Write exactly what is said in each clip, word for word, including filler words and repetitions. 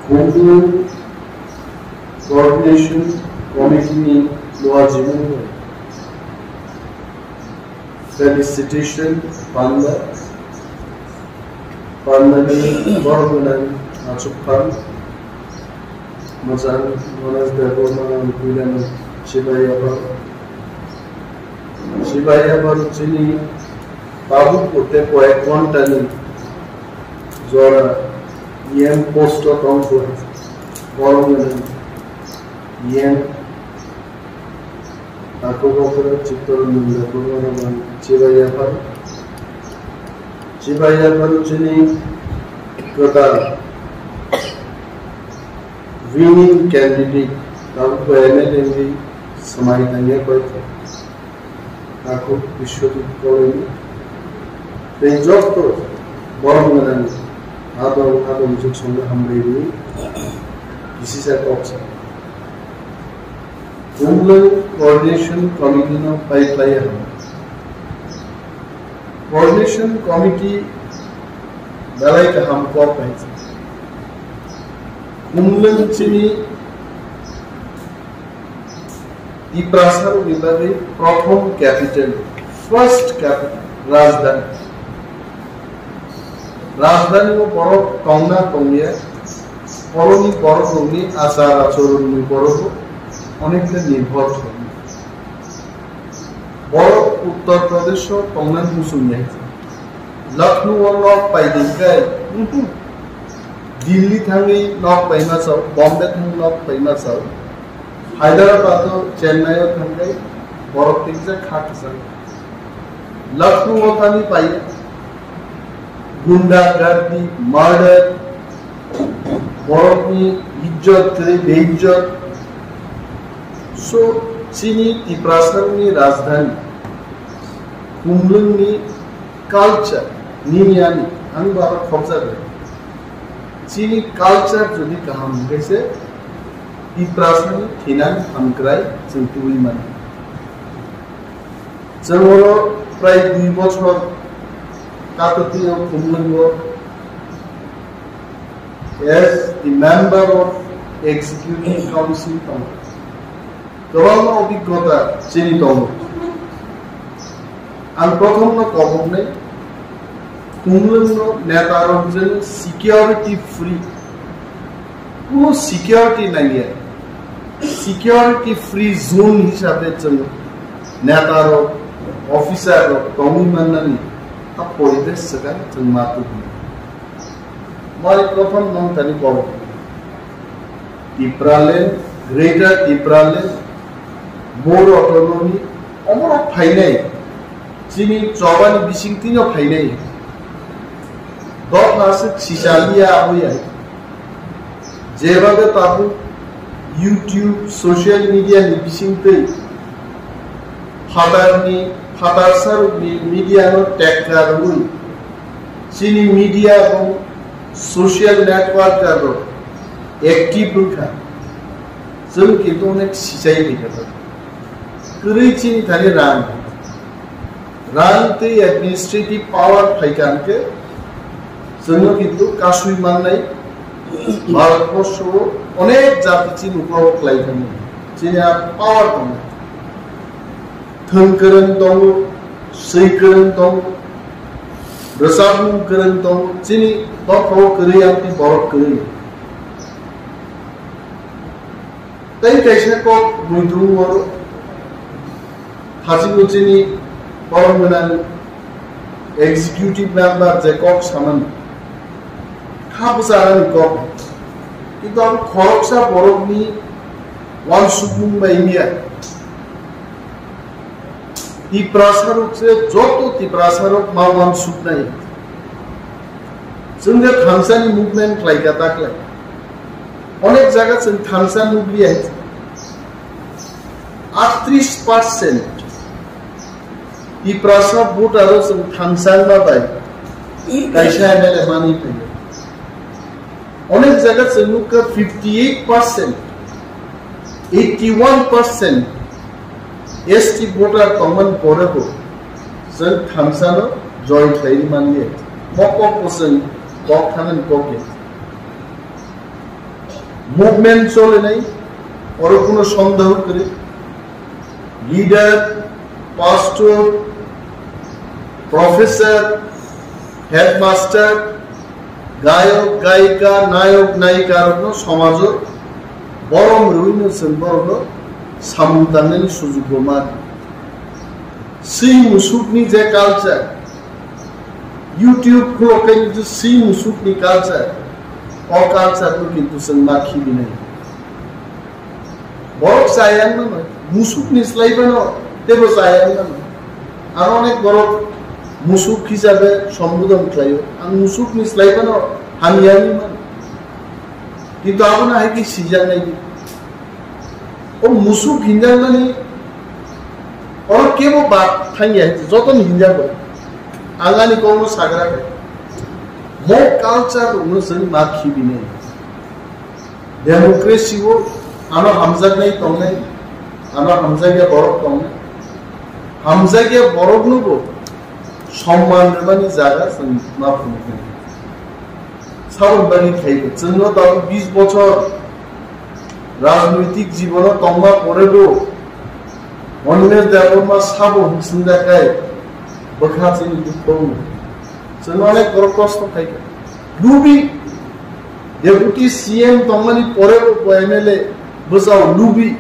Khumlwng Coordination Committee ni luajimungo felicitation panda, pandani borok gwnang achukphang mwchang Ganesh Debbarma ang puilano chibai yaphang. Chibai yaphang chini tabuk tei koyek ghontani jora E M post o tongkha borok gwnang E M. Ako bokra Chittaranjan Debbarma ang chibai yaphang. Chibai yaphang chini kwtal winning candidate tabuk M L A ni swmai tangya koi. Ako Biswajit Koloi tei jotto borok gwnang adong adong juk songno hambai rwi kisisa kok sa. Khumlwng Coordination Committee no pai khlai ya. Coordination Committee belai kaham kok bai. Khumlwng chini Tiprasa rokni bagwi prothom capital, first capital, rajdhani. Rajdhani o borok tongna tongya, borokni borok rokni achar achoronni borok onek khe nirbhor thangwi. Borok Uttar Pradesh o tongnani muchung ya. Lucknow o nok pai di kai, Delhi thangwi nok paima chao, Bombay thangwi nok paima chao. Hyderabad o, Chennai o thangwi borok tikjak kha kwchang. Lucknow o thangwi pai gunda gardi, murder, borokni ijjot kwrwi beijjot. So, chini Tiprasani rajdhani Khumlwngni culture, nini ani, ang bo aro khobjak bai. Chini culture jodi kaham hwnkhe se Tiprasani thinang hamkrai chwng tubui mano. Chwng oro prai dui bochor katwtwi o Khumlwngo as the member of executive council tongo. Kwbangma obiggota chini tongo. Ang prothomno koboknai, Khumlwngno netarok jani security free, kuno security nangya, security free zone hisabe chwng netarok, officerrok tongwi mannani a poribesh swkang chwng ma tubunai. Moi prothom nong tani kobok. Tipraland, Greater Tipraland, More Autonomy, omorok phainai, chini chobani bisingtwino phainai. Dopha aswk sisaliya aboya. Jebade tabuk YouTube, social media ni bisingtwi phatarni, phatarsarokni media no tekka rwui, chini media bo social networker rok active wngkha. Chwng kintu onek sichai tongkha. Kwrwi chini thani rang. Rang tei administrative power phaikha hwnkhe chwngno kintu kasui mannai. Bharatborsho onek jati chini ukao khlai thangwi chini a power tongo. Thwng kwrwng tongo, swi kwrwng tongo, rwchapmung kwrwng tongo, chini dophao kwrwi amtwi borok kwrwi. Tei kaisa kok muitu oro thachikgo chini borok gwnang executive member je kok samani kha bwcharani kok. Kintu abo khoroksa borokni wansukmung bai wngya. Tiprasarok se joto Tiprasarok ma wansuknai. Chwng je thansani movement khlaikha taklai. Onek jaga chwng thansa nukliya. Aatris percent Tiprasa voter o chwng thansa ma bai kaisa M L A mani phaio. Onek jaga chwng nukha fifty eight percent, eighty one percent S T voter tongmani pore bo chwng thansano join khlaiwi manliya. Bo kok bo chwng kok thanani kok ya. Movement cholinai, oro kuno sondeho kwrwi. Leader, pastor, professor, headmaster, gayok, gayika, nayok, nayika rokno somajo borom rwino chwng borokno samung tangnani sujukbo mano. Swi musukni je culture, YouTube khuloknai je swi musukni culture, o culture no kintu chwng ma khibinai. Borok chaya wngmano, musukni slai phano teibo chaya wngmano. Aro onek borok musuk hisabe sombodon khlaio, ang musukni slai phano hamya wngmano. Kintu abono hai khe sijaknai di. O musuk hinjakmani oro kebo bad thangya, jotono hinjago. Ang ani kokno sagra khe. Mo culture rokno chwng ma khibinai. Democracy o ano hamjaknai tongnai, ano hamjakya borok tongnai. Hamjakya boroknobo somman rwmani jaga chwng ma phunuknai. Saboni bagwi khlaiwi chwngno tabuk bis bochor rajnoitik jibono tongma porebo Onimesh Debbarma sabo hwnsingjaknai bwkha chini dukho. Chwng onek borok kosto khaikha. Lubi, Deputy C M tongmani porebo bo M L A bwsao lubi.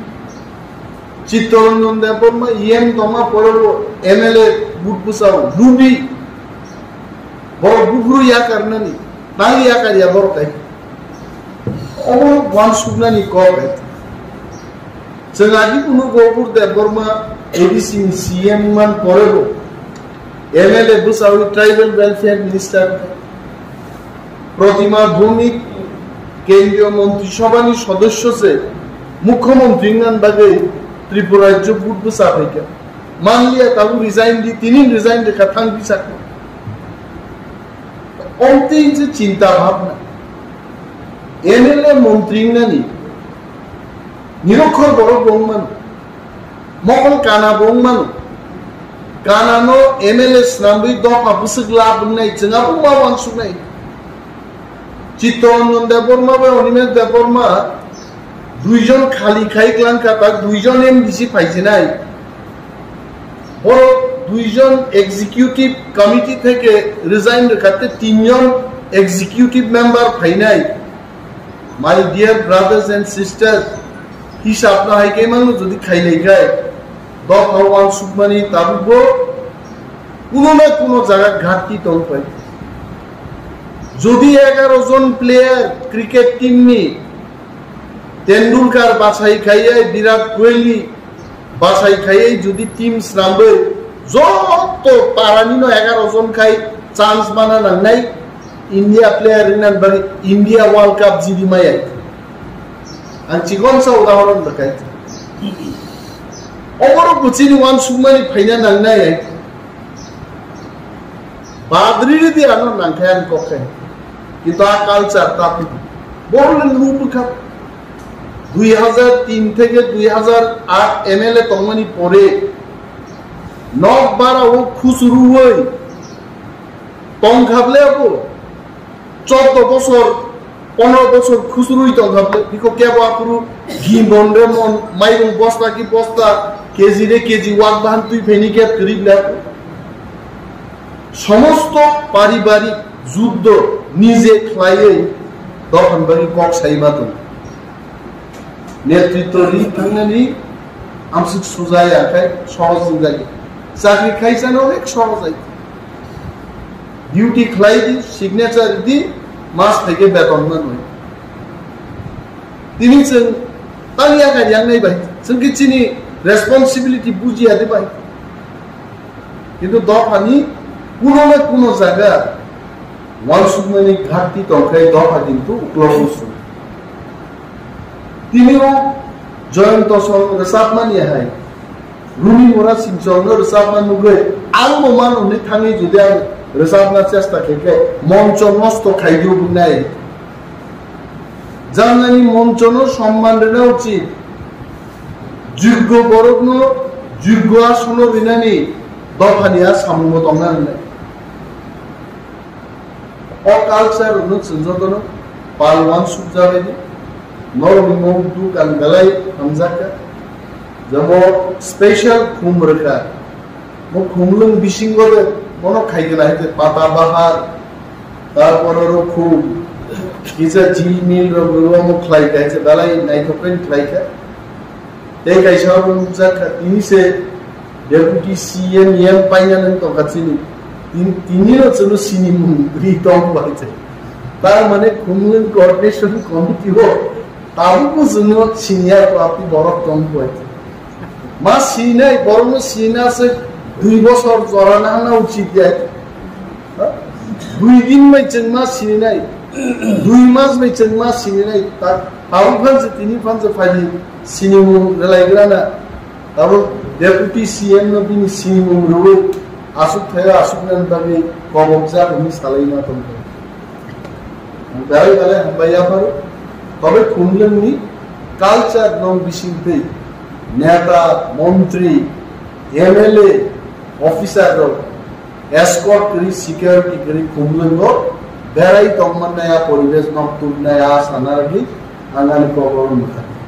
Chittaranjan Debbarma E M tongma porebo M L A but bwsao lubi. Borok buphuru yakarnani, tang yakar ya borok hai. Obo wansuknani kok hai. Chwng agi kunu Gopur Debbarma A D C ni C M man porebo M L A bwsao tribal welfare minister Protima Bhumik kendriyo montri sobhani sodosyo se mukhyamantri wngna bagwi Tripura rajyo but bwsa phaikha. Manliya tabuk resign di, tini resign rwkha thang bisakno. Omtwi se chinta bhabna. M L A montri wngnani nirokhor borok bo wngmano. Mokol kana bo wngmano. Kanano M L A swnamwi dopha bwswk lab wngnai, chwng abo ma wansuknai. Chittaranjan Debbarma bai Onimesh Debbarma duijon khali khai klangkha, tak duijon M D C phaijinai. Borok duijon executive committee theke resign rwkha, tei tinjon executive member phainai. My dear brothers and sisters, hisab no hai khe mano jodi khailai khai, dopha wansukmani tabukbo kuno na kuno jaga ghatti tong phai. Jodi egaro jon player cricket team ni Tendulkar bachai khaiye, Virat Kohli bachai khaiye, jodi team swnamwi joto parani no egaro jon khai chance mana nangnai, India player wngna bagwi India World Cup jidi maya. Ang chikon sa udahoron rwkha. Oborok bo chini wansukmani phaina nangnai. Badri ridi ano nangkhe ang kokhe. Kintu a culture ta tu. Borok le lu bwkha. Dui hazar tin theke dui hazar aat M L A tongmani pore nok bara o khusuru oi tongkha ble abo. Chordo bosor, pondro bosor khusurwi tongkha ble, biko kebo aphuru gimon re mon, mairung bosta ki bosta, K G re K G wak bahan twi phaini khe kwrwi ble. Somosto paribarik juddo nije khlaiwi dophani bagwi kok sai ma tongo. Netritwo ri thangnani amswk suja ya khai sohoj wngjagwi. Chakri khaisano onek sohoj ai. Duty khlai di, signature di, mas thai khe beton manwi. Tini chwng tang ya khai yang nai bai. Chwng khe chini responsibility buji ya di bai. Kintu dophani kuno na kuno jaga wansukmani ghatti tongkhe dopha kintu uklogo su. Tini o Joyonto song rwchapmani hai Rumi Mora Singchong no rwchapma nugwi ang bo mano hwnwi thangwi jodi ang rwchapna chesta khe khe moncho nosto khai di nai. Janani moncho no somman rwna uchit. Juggo borokno juggo asono rinani dophani a samungo tongna rwnai. O culture rokno chwng jotono pal wansuk jabaidi. Norok ni mung dukan belai hamjak kha. Jabo special khum rwkha. Mo khumlwng bisingo de mono khaigwna hai khe pata bahar, tarpor oro khum kisa jil mil rok rwma mo khlai kha, hai khe belai naithok khe khlai kha. Tei kaisa abo nukjak kha, tini se Deputy C M M paina nang tongkha chini. Tin-, tini no chwngno sinimung ri tong bai se. Tar mane Khumlwng Coordination Committee o tabuk bo chwngno siniya to api borok tong bai se. Ma sinai, borok no sina se dui bosor jora na hana uchit ya. Ha? Dui din bai chwng ma sinai. Dui mas bai chwng ma sinai. Ta-, tabuk phan se tini phan se phai sinimung relai grana. Abo Deputy C M no bini sinimung rwui aswk thaio aswk nani bagwi kobokjak hwnwi salaima tongkha. Ang belai belai hambai yapharo. Tobe Khumlwngni culture no bisingtwi neta, montri, M L A, officer rok escort kwrwi, security kwrwi Khumlwngo berai tongmannai, a poribesh nok tubnai, a sana rwgwi ang ani kokoro mwthangwi.